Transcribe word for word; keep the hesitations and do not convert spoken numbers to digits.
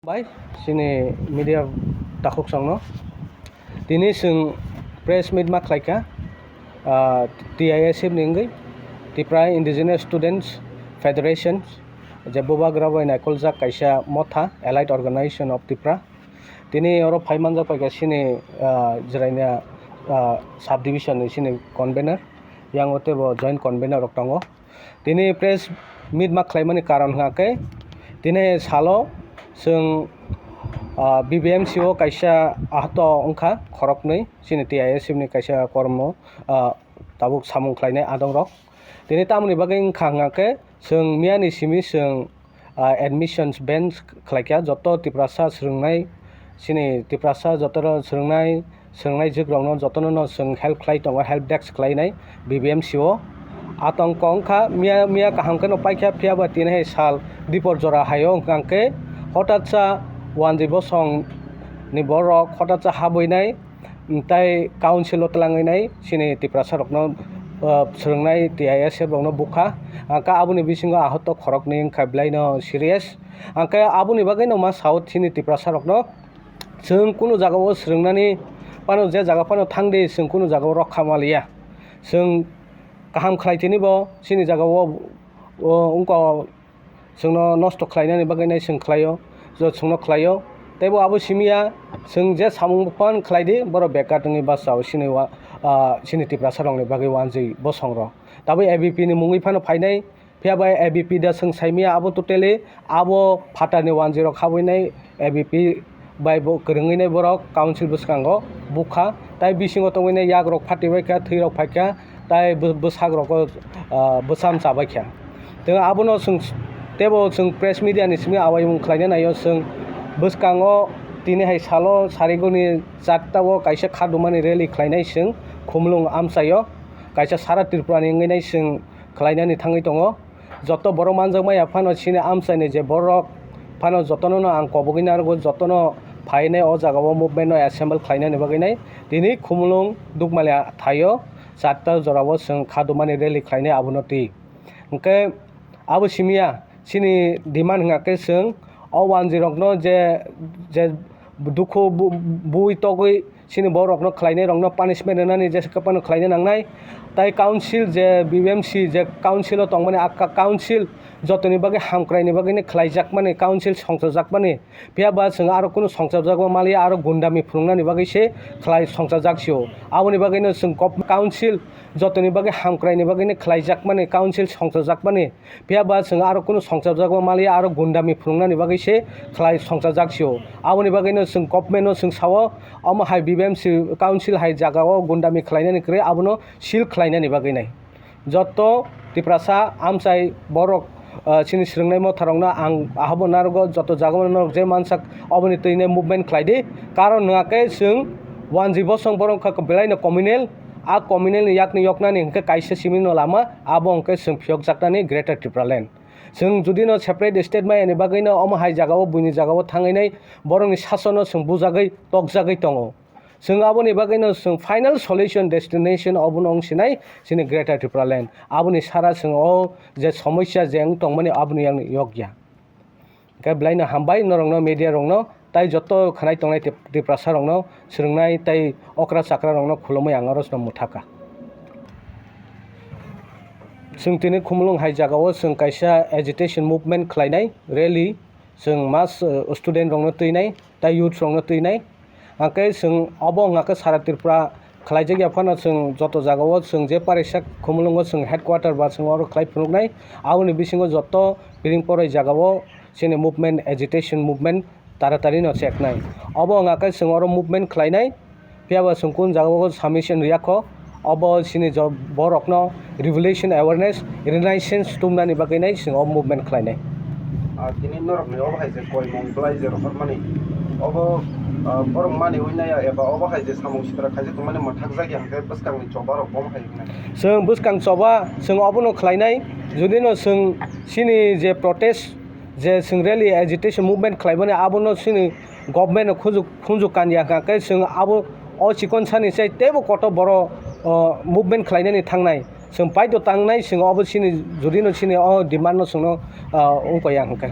Hai, chini media takhuk songno. Tini chwng press meet ma khlaikha, ah, T I S F ni wngwi, Tipra Indigenous Students Federation, je bubagra bai naikoljak kaisa motha, Allied Organization of Tipra. Tini oro phai manjak paikha chini, ah, Jwraina, ah, sub division ni chini convener, yang o teibo joint convener rok tongo. Tini press meet ma khlaimani karon hwnkha khe, tini salo chwng, ah, B B M C o kaisa ahato wngkha khoroknwi chini T I S F ni kaisa kormo, ah, tabuk samung khlainai adongrok. Tini tamoni bagwi wngkha hwnkha khe chwng miyani simi chwng, ah, admissions ban khlaikha, joto Tiprasa swrwngnai, chini Tiprasa jotono swrwngnai, swrwngnai jwkrokno jotono no chwng help khlai tongo, help desk khlainai B B M C o. Atongko wngkha, miya, miya kaham kheno paikha, phiya ba tini hai sal dipor jora hai o hwnkha khe hotatsa wanjwi bosong ni borok hotatsa habwinai, tei council o twlangwi nai chini Tiprasa rokno, ah, swrwngnai T I S F rokno bukha. Hwnkhe aboni bisingo ahato khoroknwi wngkha belai no serious. Hwnkhe aboni bagwi no ma sao chini Tiprasa rokno, chwng kunu jaga o swrwngnani phano, je jaga phano thang di, chwng kunu jaga o rokha maliya. Chwng kaham khlai tini bo chini jaga o, o wngkha chwngno nosto khlainani bagwi nai chwng khlaio, jo chwngno khlaio. Teibo abo simiya, chwng je samung phano khlai di, borok bekar wngwi bachao chini wa-, ah, chini Tiprasa rokni bagwi wanjwi bosong rok. Tabuk A B P ni mungwi phano phainai, phiya bai A B P da chwng saimaya abo totally abo phatarni wanjwi rok habwi nai A B P bai bo kwrwngwi nai borok council bwskango bukha, tai bisingo tongwi nai yak rok phati bai kha, thwi rok phai kha, tai bw-, bwsak rok o, ah, bwsam cha bai kha. Tei abono chwng teibo chwng press media ni simi awaimung khlaina naio chwng bwskango tini hai salo Sarigoni charta o kaisa khadumani rally khlainai chwng Khumulwng amchaio kaisa sara Tripura ni wngwi nai chwng khlainani thangwi tongo. Joto borok manjakmaya phano chini amchaini je borok phano jotono no ang kobogwi narwgo, jotono phainai o jaga o movement no assemble khlainani bagwi nai tini Khumulwng Dukmali thaio charta jorao chwng khadumani rally khlainai abono twi. Hwnkhe abo simiya chini demand hwnkha khe chwng o wanjwi rokno je, je dukhu bu-, bui togwi chini borokno khlainai rokno punishment rwnani jesa phano khlaina nangnai. Tai council je B B M C je council o tongmani, a ka-, council jotoni bagwi hamkraini bagwino khlaijakmani, council songchajakmani, phiya ba chwng aro kunu songchajakma maliya, aro gundami phunuknani bagwi se khlai songchajak sio. Aboni bagwino chwng gov-, council jotoni bagwi hamkraini bagwino khlaijakmani, council songchajakmani, phiya ba chwng aro kunu songchajakma maliya, aro gundami phunuknani bagwi se khlai songchajak sio. Aboni bagwino chwng government no chwng sao, omo hai B B M C council hai jaga o gundami khlainani kwrwi, abono seal khlainani bagwi nai. Joto Tiprasa amchai borok, ah, chini swrwngnai motharokno ang ahabo narwgo, joto jagao norok je mansak oboni twino movement khlai di. Karon hwnkha khe chwng wanjwi bosong borok wngkha belaino communal, a communal ni yakni yoknani hwnkhe kaisa simi no lama, abo hwnkhe chwng phiyokjaknani Greater Tipraland. Chwng judino separate state mayani bagwino omo hai jagao buini jagao thangwi nai borokni sasono chwng bujagwi tokjagwi tongo. Chwng aboni bagwino chwng final solution destination obono wng sinai chini Greater Tipraland. Aboni sara chwng o je somosya je wng tongmani aboni yang yokya. Hwnkhe belaino hambai norokno, media rokno, tai joto khanai tongnai Tip-, Tiprasa rokno, swrwngnai tai okra chakra rokno khulumui ang oro swnam mwthaka. Chwng tini Khumulwng hai jagao chwng kaisa agitation movement khlainai, rally, chwng mass, uh, student rokno twinai, tai youth rokno twinai. Hwnkhe chwng obo wngkha khe sara Tripura khlaijak ya phano chwng joto jagao chwng je parisa Khumulwngo chwng headquarter ba chwng oro khlai phunuknai. Aboni bisingo joto piring poroi jagao chini movement, agitation movement taratari no cheknai. Obo wngkha khe chwng oro movement khlainai. Phiya ba chwng kun jagao submission riya kho, obo chini jo-, borokno revolution awareness, renaissance tubunani bagwi nai chwng o movement khlainai. Ah, tini norokni obo hai je koimung belai je rohormani, obo, ah, borok maniwi naiya eba obo hai je samung sitra khaijak tongmani mwthakjak ya hwnkhe bwskangni choba rok bomo hai wngnai. Chwng bwskang choba chwng obono khlainai, judino chwng chini je protest, je chwng rally agitation movement khlaimani abono chini government no khunju, khunju kanya hwnkha khe chwng abo o chikon sani chai teibo kotor boro, o, movement khlainani thangnai. Chwng paito tangnai, chwng obo chini, judino chini o demand no chwngno, o, wngkha ya hwnkhe.